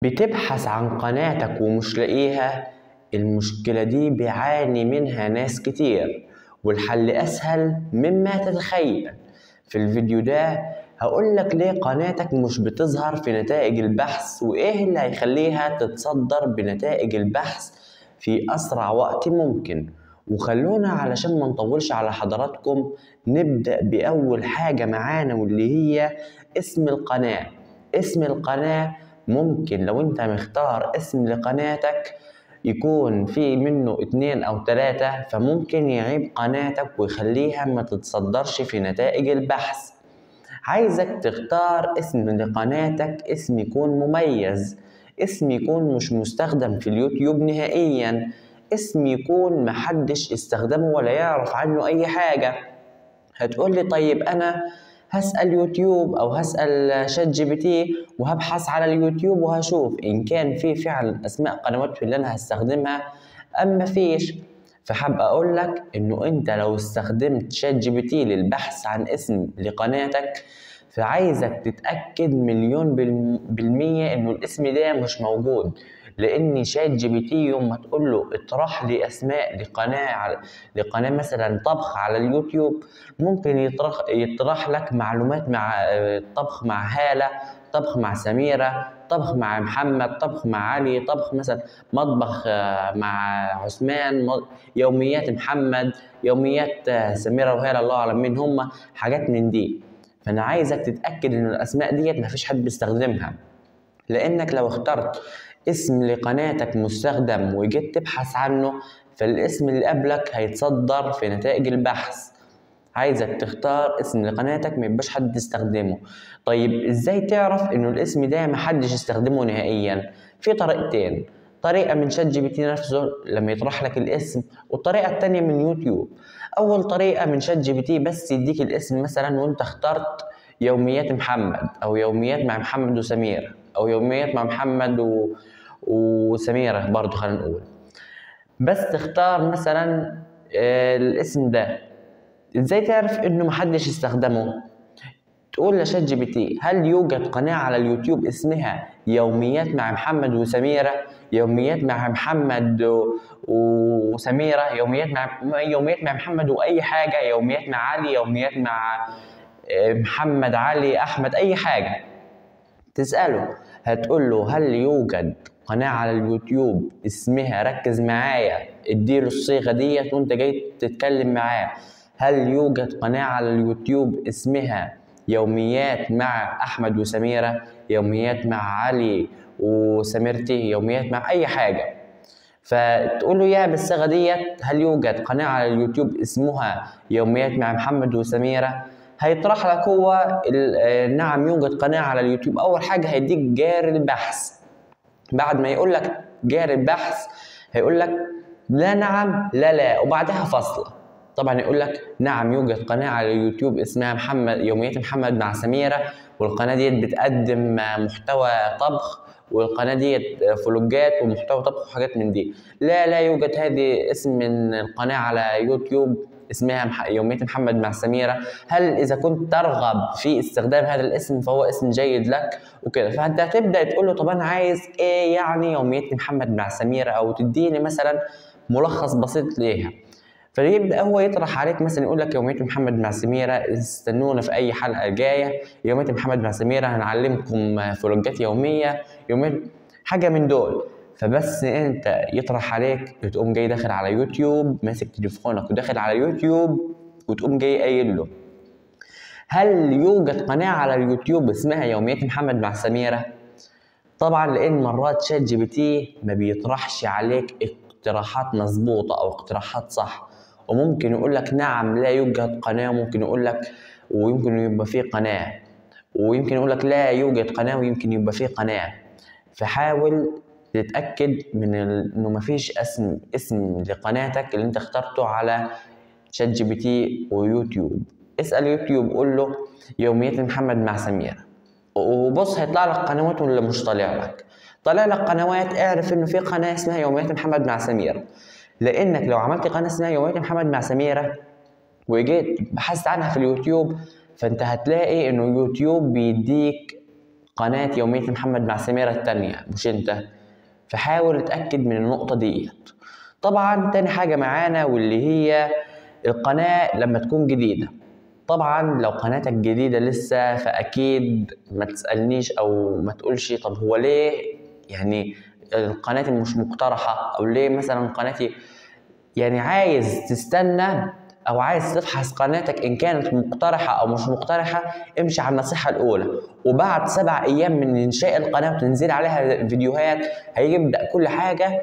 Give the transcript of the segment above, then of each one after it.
بتبحث عن قناتك ومش لاقيها؟ المشكلة دي بيعاني منها ناس كتير، والحل أسهل مما تتخيل. في الفيديو ده هقولك ليه قناتك مش بتظهر في نتائج البحث، وإيه اللي هيخليها تتصدر بنتائج البحث في أسرع وقت ممكن. وخلونا علشان ما نطولش على حضراتكم نبدأ بأول حاجة معانا، واللي هي اسم القناة. اسم القناة ممكن لو انت مختار اسم لقناتك يكون في منه 2 أو 3، فممكن يعيب قناتك ويخليها ما تتصدرش في نتائج البحث. عايزك تختار اسم لقناتك، اسم يكون مميز، اسم يكون مش مستخدم في اليوتيوب نهائيا، اسم يكون محدش استخدمه ولا يعرف عنه اي حاجة. هتقولي طيب انا هسأل يوتيوب او هسأل ChatGPT وهبحث على اليوتيوب وهشوف ان كان في فعلا اسماء قنوات اللي انا هستخدمها اما فيش. فحاب اقول لك انه انت لو استخدمت ChatGPT للبحث عن اسم لقناتك، فعايزك تتأكد 1,000,000% انه الاسم ده مش موجود، لان ChatGPT يوم ما تقول له اطرح لي اسماء لقناه مثلا طبخ على اليوتيوب، ممكن يطرح لك معلومات مع طبخ مع هاله، طبخ مع سميره، طبخ مع محمد، طبخ مع علي، طبخ مثلا مطبخ مع عثمان، يوميات محمد، يوميات سميره وهاله، الله اعلم مين هم، حاجات من دي. فانا عايزك تتاكد ان الاسماء ديت مفيش حد بيستخدمها، لانك لو اخترت اسم لقناتك مستخدم وجيت تبحث عنه فالاسم اللي قبلك هيتصدر في نتائج البحث. عايزك تختار اسم لقناتك ما يبقاش حد يستخدمه. طيب ازاي تعرف انه الاسم ده محدش يستخدمه نهائيا؟ في طريقتين، طريقة من ChatGPT نفسه لما يطرح لك الاسم، والطريقة التانية من يوتيوب. اول طريقة من ChatGPT بس يديك الاسم مثلا وانت اخترت يوميات محمد، او يوميات مع محمد وسميرة، او يوميات مع محمد وسميرة برضو، خلينا نقول بس تختار مثلا الاسم ده. ازاي تعرف انه محدش يستخدمه؟ تقول ل ChatGPT هل يوجد قناة على اليوتيوب اسمها يوميات مع محمد وسميرة، يوميات مع محمد وسميرة، يوميات مع محمد واي حاجة، يوميات مع علي، يوميات مع محمد علي احمد، اي حاجة. تسأله هتقول له هل يوجد قناة على اليوتيوب اسمها، ركز معايا اديله الصيغة ديت وانت جاي تتكلم معاه، هل يوجد قناة على اليوتيوب اسمها يوميات مع أحمد وسميرة، يوميات مع علي وسميرتي، يوميات مع أي حاجة. فتقول له يا بالصيغة ديت هل يوجد قناة على اليوتيوب اسمها يوميات مع محمد وسميرة، هيطرح لك هو نعم يوجد قناة على اليوتيوب. أول حاجة هيديك جاري البحث، بعد ما يقول لك جاري البحث هيقول لك لا نعم لا لا، وبعدها فاصلة. طبعا يقول لك نعم يوجد قناة على اليوتيوب اسمها محمد يوميات محمد مع سميرة، والقناة ديت بتقدم محتوى طبخ، والقناة ديت فلوجات ومحتوى طبخ وحاجات من دي. لا لا يوجد هذه اسم من القناة على يوتيوب اسمها يوميات محمد مع سميرة، هل إذا كنت ترغب في استخدام هذا الاسم فهو اسم جيد لك وكده. فأنت هتبدأ تقول له طب أنا عايز إيه يعني يوميات محمد مع سميرة، أو تديني مثلا ملخص بسيط ليها. فيبدأ هو يطرح عليك مثلا يقول لك يوميات محمد مع سميرة، استنونا في أي حلقة جاية، يوميات محمد مع سميرة هنعلمكم فلوجات يومية، يوميات حاجة من دول. فبس انت يطرح عليك تقوم جاي داخل على يوتيوب، ماسك تليفونك وداخل على يوتيوب، وتقوم جاي قايل له هل يوجد قناة على اليوتيوب اسمها يوميات محمد مع سميرة؟ طبعا لان مرات ChatGPT ما بيطرحش عليك اقتراحات مظبوطة او اقتراحات صح، وممكن يقول لك نعم لا يوجد قناة، وممكن يقول لك ويمكن يبقى فيه قناة، ويمكن يقول لك لا يوجد قناة ويمكن يبقى فيه قناة. فحاول تتأكد من انه مفيش اسم لقناتك اللي انت اخترته على ChatGPT ويوتيوب. اسأل يوتيوب قول له يوميات محمد مع سميرة، وبص هيطلع لك قنوات ولا مش طالع لك. طالع لك قنوات، اعرف انه في قناة اسمها يوميات محمد مع سميرة، لانك لو عملت قناة اسمها يوميات محمد مع سميرة وجيت بحثت عنها في اليوتيوب فانت هتلاقي انه يوتيوب بيديك قناة يومية محمد مع سميرة التانية مش انت. فحاول تتأكد من النقطة ديت. طبعا تاني حاجة معانا واللي هي القناة لما تكون جديدة. طبعا لو قناتك جديدة لسه فأكيد ما تسألنيش أو ما تقولش طب هو ليه يعني القناة مش مقترحة، أو ليه مثلا قناتي، يعني عايز تستنى أو عايز تفحص قناتك إن كانت مقترحة أو مش مقترحة، امشي على النصيحة الأولى، وبعد 7 أيام من إنشاء القناة وتنزيل عليها فيديوهات هيبدأ كل حاجة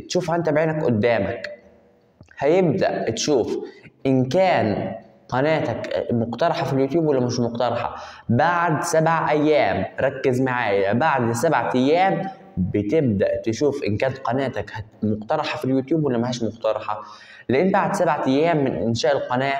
تشوفها أنت بعينك قدامك. هيبدأ تشوف إن كان قناتك مقترحة في اليوتيوب ولا مش مقترحة بعد 7 أيام. ركز معايا، بعد 7 أيام بتبدأ تشوف إن كانت قناتك مقترحة في اليوتيوب ولا ماهيش مقترحة، لأن بعد 7 أيام من إنشاء القناة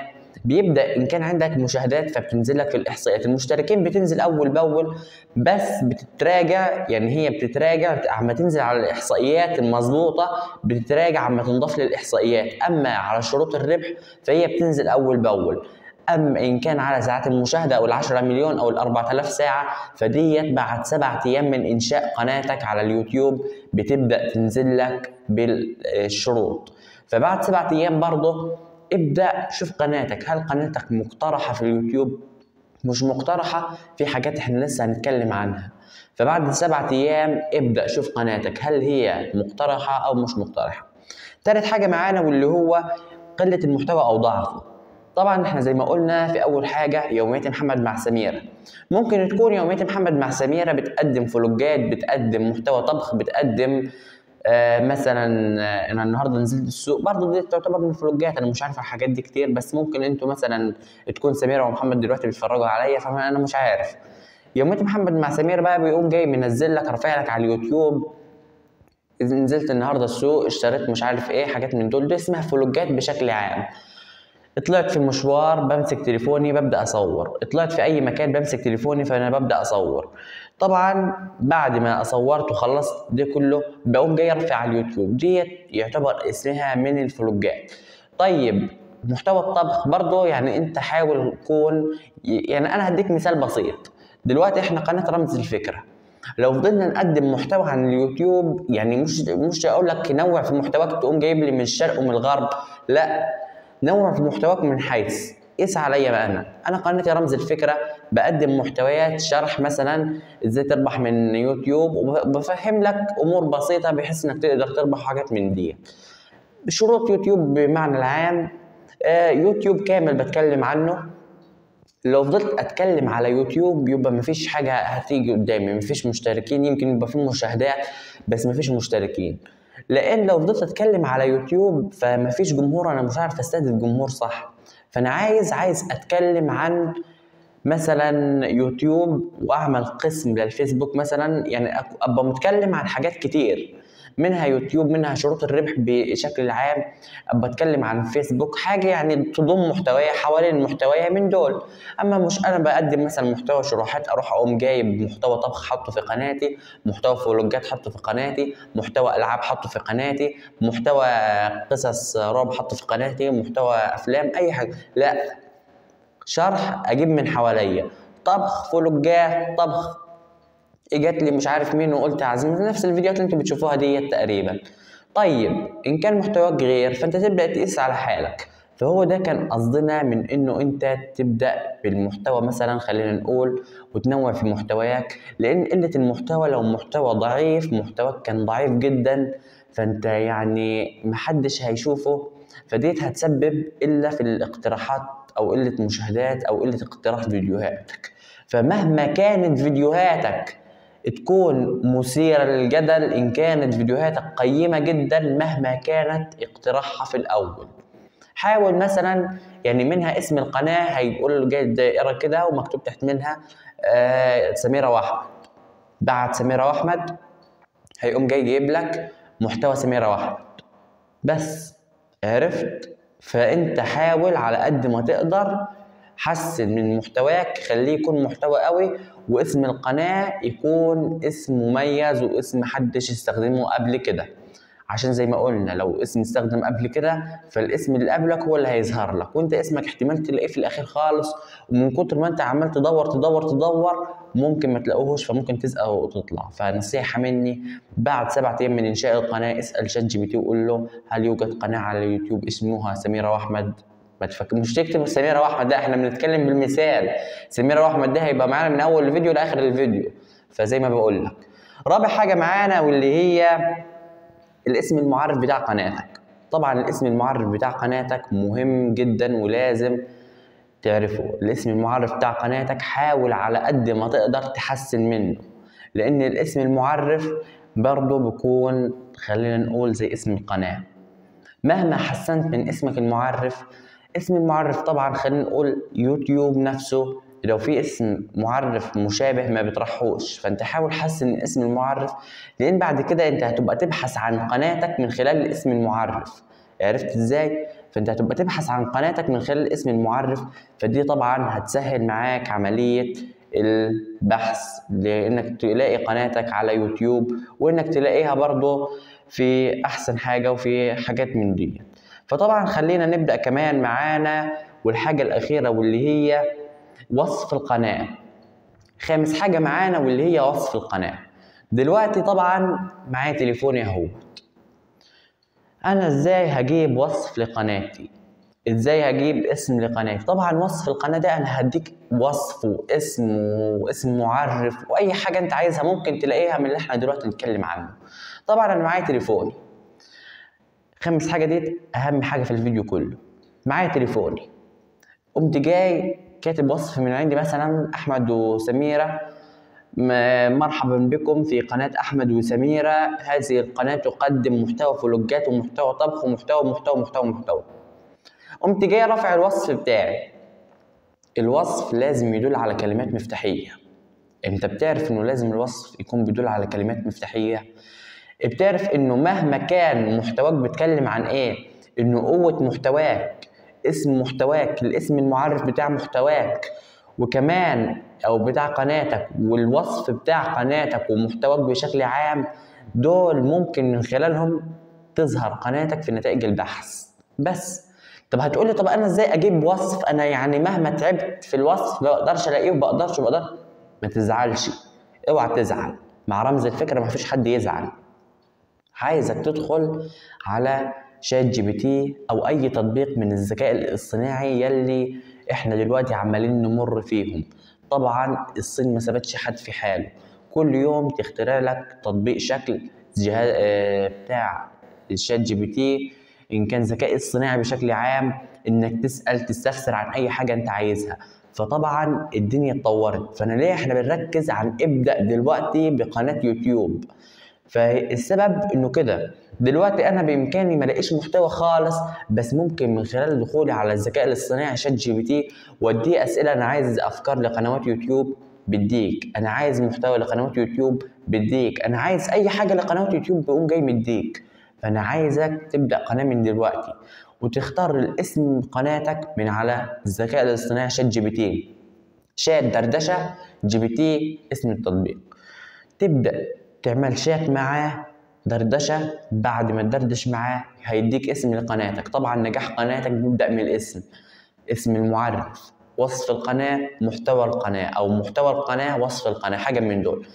بيبدأ إن كان عندك مشاهدات فبتنزل لك في الإحصائيات، المشتركين بتنزل أول بأول بس بتتراجع، يعني هي بتتراجع عما تنزل على الإحصائيات المظبوطة، بتتراجع عما تنضاف للإحصائيات. أما على شروط الربح فهي بتنزل أول بأول. أما إن كان على ساعات المشاهدة أو ال10 مليون أو ال4000 ساعة فديت بعد 7 أيام من إنشاء قناتك على اليوتيوب بتبدأ تنزل لك بالشروط. فبعد 7 أيام برضه ابدأ شوف قناتك، هل قناتك مقترحة في اليوتيوب مش مقترحة؟ في حاجات احنا لسه هنتكلم عنها. فبعد 7 أيام ابدأ شوف قناتك هل هي مقترحة أو مش مقترحة. تالت حاجة معانا واللي هو قلة المحتوى أو ضعفه. طبعا احنا زي ما قلنا في اول حاجة يوميات محمد مع سميرة، ممكن تكون يوميات محمد مع سميرة بتقدم فلوجات، بتقدم محتوى طبخ، بتقدم مثلا انا النهارده نزلت السوق، برضه دي تعتبر من الفلوجات. انا مش عارف الحاجات دي كتير، بس ممكن انتوا مثلا تكون سميرة ومحمد دلوقتي بيتفرجوا عليا فانا مش عارف. يوميات محمد مع سميرة بقى بيقوم جاي منزل لك، رافع لك على اليوتيوب نزلت النهارده السوق اشتريت مش عارف ايه، حاجات من دول، دي اسمها فلوجات بشكل عام. طلعت في مشوار بمسك تليفوني ببدأ أصور، طلعت في أي مكان بمسك تليفوني فأنا ببدأ أصور. طبعا بعد ما صورت وخلصت ده كله بقوم جاي أرفع على اليوتيوب، ديت يعتبر اسمها من الفلوجات. طيب محتوى الطبخ برضه يعني أنت حاول تكون، يعني أنا هديك مثال بسيط. دلوقتي إحنا قناة رمز الفكرة، لو فضلنا نقدم محتوى عن اليوتيوب، يعني مش أقول لك نوع في محتواك تقوم جايب لي من الشرق ومن الغرب، لا، نوع في محتواك من حيث قيس عليا بقى. انا قناتي رمز الفكرة بقدم محتويات شرح مثلا ازاي تربح من يوتيوب، وبفهم لك امور بسيطة بحيث انك تقدر تربح حاجات من دي. شروط يوتيوب بمعنى العام، يوتيوب كامل بتكلم عنه. لو فضلت اتكلم على يوتيوب يبقى مفيش حاجة هتيجي قدامي، مفيش مشتركين، يمكن يبقى في مشاهدات بس مفيش مشتركين، لان لو فضلت اتكلم على يوتيوب فمفيش جمهور، انا مش عارف استهدف جمهور صح. فانا عايز اتكلم عن مثلا يوتيوب واعمل قسم للفيسبوك مثلا، يعني ابقى متكلم عن حاجات كتير، منها يوتيوب، منها شروط الربح بشكل عام، ابقى اتكلم عن فيسبوك، حاجة يعني تضم محتوايا حوالين محتوايا من دول. اما مش انا بقدم مثلا محتوى شروحات اروح اقوم جايب محتوى طبخ حاطه في قناتي، محتوى فلوجات حاطه في قناتي، محتوى العاب حاطه في قناتي، محتوى قصص رعب حاطه في قناتي، محتوى افلام، اي حاجة. لا، شرح اجيب من حواليا، طبخ، فلوجات، طبخ، اجت لي مش عارف مين وقلت عازم، نفس الفيديوهات اللي انتوا بتشوفوها ديت تقريبا. طيب ان كان محتواك غير فانت تبدا تقيس على حالك. فهو ده كان قصدنا من انه انت تبدا بالمحتوى مثلا، خلينا نقول، وتنوع في محتواك، لان قلة المحتوى، لو محتوى ضعيف، محتواك كان ضعيف جدا، فانت يعني محدش هيشوفه، فديت هتسبب الا في الاقتراحات او قلة مشاهدات او قلة اقتراح فيديوهاتك. فمهما كانت فيديوهاتك تكون مثيرة للجدل، إن كانت فيديوهاتك قيمة جدا مهما كانت اقتراحها في الأول، حاول مثلا يعني منها اسم القناة هيقول جاي دائرة كده ومكتوب تحت منها سميرة وأحمد، بعد سميرة وأحمد هيقوم جاي جايب لك محتوى سميرة وأحمد بس، عرفت؟ فأنت حاول على قد ما تقدر حسن من محتواك، خليه يكون محتوى قوي، واسم القناة يكون اسم مميز واسم محدش استخدمه قبل كده، عشان زي ما قلنا لو اسم استخدم قبل كده فالاسم اللي قبلك هو اللي هيظهر لك، وانت اسمك احتمال تلاقيه في الاخير خالص، ومن كتر ما انت عمال تدور تدور تدور ممكن ما تلاقوهوش، فممكن تسأل وتطلع. فنصيحة مني بعد 7 ايام من انشاء القناة اسأل ChatGPT وقول له هل يوجد قناة على اليوتيوب اسمها سميرة واحمد؟ ما تفكر مش تكتب سميرة واحمد، لا احنا بنتكلم بالمثال، سميرة واحمد ده هيبقى معانا من اول الفيديو لاخر الفيديو. فزي ما بقول لك، رابع حاجة معانا واللي هي الاسم المعرف بتاع قناتك. طبعا الاسم المعرف بتاع قناتك مهم جدا ولازم تعرفه. الاسم المعرف بتاع قناتك حاول على قد ما تقدر تحسن منه، لان الاسم المعرف برضه بيكون خلينا نقول زي اسم القناة. مهما حسنت من اسمك المعرف، اسم المعرف طبعا خلينا نقول يوتيوب نفسه لو في اسم معرف مشابه ما بيطرحوش، فانت حاول حسن اسم المعرف، لان بعد كده انت هتبقى تبحث عن قناتك من خلال الاسم المعرف. عرفت ازاي؟ فانت هتبقى تبحث عن قناتك من خلال الاسم المعرف، فدي طبعا هتسهل معاك عملية البحث، لانك تلاقي قناتك على يوتيوب وانك تلاقيها برضو في احسن حاجة وفي حاجات من دي. فطبعا خلينا نبدأ كمان معانا والحاجة الأخيرة واللي هي وصف القناة. خامس حاجة معانا واللي هي وصف القناة. دلوقتي طبعا معايا تليفوني اهو، أنا ازاي هجيب وصف لقناتي؟ ازاي هجيب اسم لقناتي؟ طبعا وصف القناة ده أنا هديك وصف واسم واسم معرف وأي حاجة أنت عايزها ممكن تلاقيها من اللي احنا دلوقتي نتكلم عنه. طبعا أنا معايا تليفوني، خامس حاجة دي أهم حاجة في الفيديو كله. معايا تليفوني، قمت جاي كاتب وصف من عندي، مثلا أحمد وسميرة، مرحبا بكم في قناة أحمد وسميرة، هذه القناة تقدم محتوى فلوجات ومحتوى طبخ ومحتوى محتوى محتوى محتوى. قمت جاي رافع الوصف بتاعي. الوصف لازم يدل على كلمات مفتاحية. انت بتعرف انه لازم الوصف يكون بيدل على كلمات مفتاحية؟ بتعرف انه مهما كان محتواك بيتكلم عن ايه، انه قوة محتواك، اسم محتواك، الاسم المعرف بتاع محتواك، وكمان او بتاع قناتك، والوصف بتاع قناتك ومحتواك بشكل عام، دول ممكن من خلالهم تظهر قناتك في نتائج البحث. بس طب هتقولي طب انا ازاي اجيب وصف؟ انا يعني مهما تعبت في الوصف ما بقدرش الاقيه وبقدرش وبقدر. ما تزعلش، اوعى تزعل، مع رمز الفكرة ما فيش حد يزعل. عايزك تدخل على ChatGPT او اي تطبيق من الذكاء الاصطناعي يلي احنا دلوقتي عمالين نمر فيهم. طبعا الصين ما سابتش حد في حاله، كل يوم تخترع لك تطبيق شكل جهاز بتاع ال ChatGPT، ان كان ذكاء اصطناعي بشكل عام، انك تسأل تستفسر عن اي حاجة انت عايزها. فطبعا الدنيا اتطورت، فانا ليه احنا بنركز عن ابدأ دلوقتي بقناة يوتيوب؟ فالسبب انه كده دلوقتي انا بامكاني ما الاقيش محتوى خالص، بس ممكن من خلال دخولي على الذكاء الاصطناعي ChatGPT واديه اسئلة، انا عايز افكار لقنوات يوتيوب بديك، انا عايز محتوى لقنوات يوتيوب بديك، انا عايز اي حاجة لقنوات يوتيوب بيقوم جاي مديك. فانا عايزك تبدا قناة من دلوقتي وتختار الاسم قناتك من على الذكاء الاصطناعي ChatGPT، شات دردشة GPT اسم التطبيق. تبدا تعمل شات معاه دردشة، بعد ما تدردش معاه هيديك اسم لقناتك. طبعا نجاح قناتك بيبدا من الاسم، اسم المعرف، وصف القناة، محتوى القناة، او محتوى القناة وصف القناة، حاجة من دول.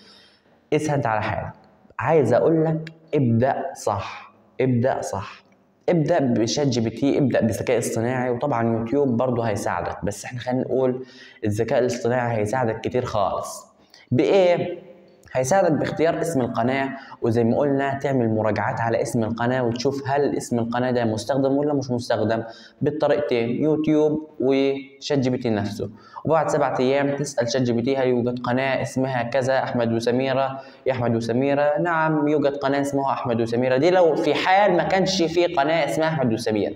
قيسها انت على حالك. عايز اقول لك ابدا صح، ابدا صح، ابدا ب ChatGPT، ابدا بذكاء اصطناعي، وطبعا يوتيوب برضه هيساعدك، بس احنا خلينا نقول الذكاء الاصطناعي هيساعدك كتير خالص. بايه؟ هيساعدك باختيار اسم القناة، وزي ما قلنا تعمل مراجعات على اسم القناة وتشوف هل اسم القناة ده مستخدم ولا مش مستخدم بالطريقتين، يوتيوب و ChatGPT نفسه. وبعد 7 أيام تسأل ChatGPT هل يوجد قناة اسمها كذا أحمد وسميرة، يا أحمد وسميرة، نعم يوجد قناة اسمها أحمد وسميرة. دي لو في حال ما كانش في قناة اسمها أحمد وسميرة.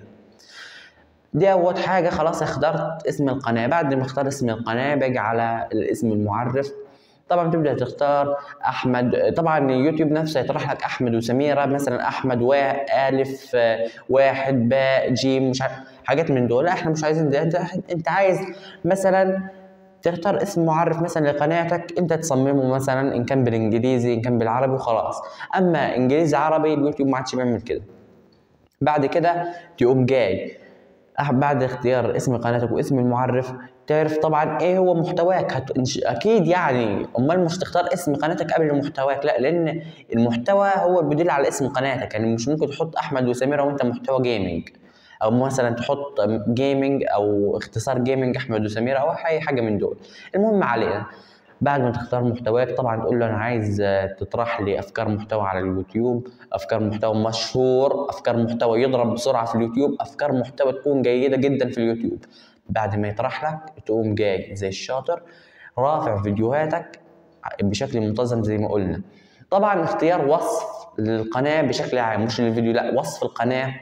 دي أول حاجة، خلاص اخترت اسم القناة. بعد ما اختار اسم القناة باجي على الاسم المعرف، طبعا تبدا تختار احمد. طبعا يوتيوب نفسه يطرح لك احمد وسميره، مثلا احمد والف واحد باء جيم، مش عارف حاجات من دول. لا احنا مش عايزين ده، انت عايز مثلا تختار اسم معرف مثلا لقناتك انت تصممه، مثلا ان كان بالانجليزي ان كان بالعربي وخلاص. اما انجليزي عربي اليوتيوب ما عادش بيعمل كده. بعد كده تقوم جاي بعد اختيار اسم قناتك واسم المعرف، تعرف طبعا ايه هو محتواك. اكيد يعني امال مش تختار اسم قناتك قبل محتواك، لا، لان المحتوى هو بيدل على اسم قناتك. يعني مش ممكن تحط احمد وسميره وانت محتوى gaming، او مثلا تحط gaming او اختصار gaming احمد وسميره او اي حاجة من دول. المهم علينا، بعد ما تختار محتواك طبعا تقول له انا عايز تطرح لي افكار محتوى على اليوتيوب، افكار محتوى مشهور، افكار محتوى يضرب بسرعة في اليوتيوب، افكار محتوى تكون جيدة جدا في اليوتيوب. بعد ما يطرح لك تقوم جاي زي الشاطر رافع فيديوهاتك بشكل منتظم زي ما قلنا. طبعا اختيار وصف للقناة بشكل عام، مش للفيديو، لا، وصف القناة.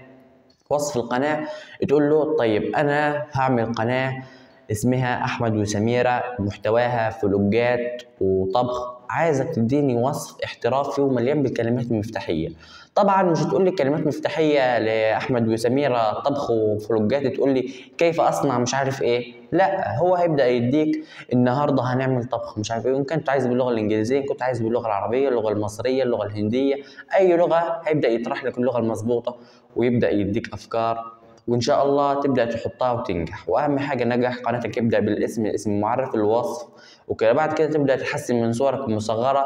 وصف القناة تقول له طيب انا هعمل قناة اسمها احمد وسميره، محتواها فلوجات وطبخ، عايزك تديني وصف احترافي ومليان بالكلمات المفتاحيه. طبعا مش هتقول لي كلمات مفتاحيه لاحمد وسميره طبخ وفلوجات، تقول لي كيف اصنع مش عارف ايه، لا، هو هيبدا يديك النهارده هنعمل طبخ مش عارف ايه، وان كنت عايز باللغة الانجليزية، ان كنت عايز باللغة العربية، اللغة المصرية، اللغة الهندية، اي لغة هيبدا يطرح لك اللغة المظبوطه ويبدا يديك افكار، وان شاء الله تبدا تحطها وتنجح. واهم حاجة نجاح قناتك يبدا بالاسم، الاسم المعرف، الوصف وكده. بعد كده تبدا تحسن من صورك المصغرة.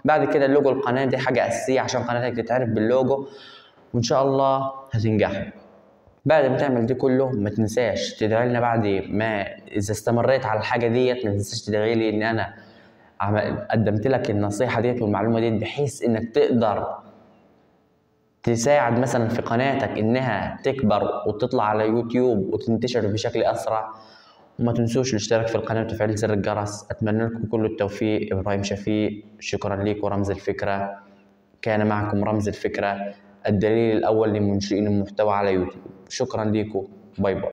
بعد كده اللوجو القناة دي حاجة اساسية عشان قناتك تتعرف باللوجو، وان شاء الله هتنجح. بعد ما تعمل دي كله ما تنساش تدعي لنا بعد ما، اذا استمريت على الحاجة ديت ما تنساش تدعي لي ان انا قدمت لك النصيحة ديت والمعلومه ديت، بحيث انك تقدر تساعد مثلا في قناتك انها تكبر وتطلع على يوتيوب وتنتشر بشكل اسرع. وما تنسوش الاشتراك في القناة وتفعيل زر الجرس. اتمنى لكم كل التوفيق. ابراهيم شفيق، شكرا ليك. ورمز الفكرة كان معكم رمز الفكرة، الدليل الاول لمنشئين المحتوى على يوتيوب. شكرا ليكم، bye bye.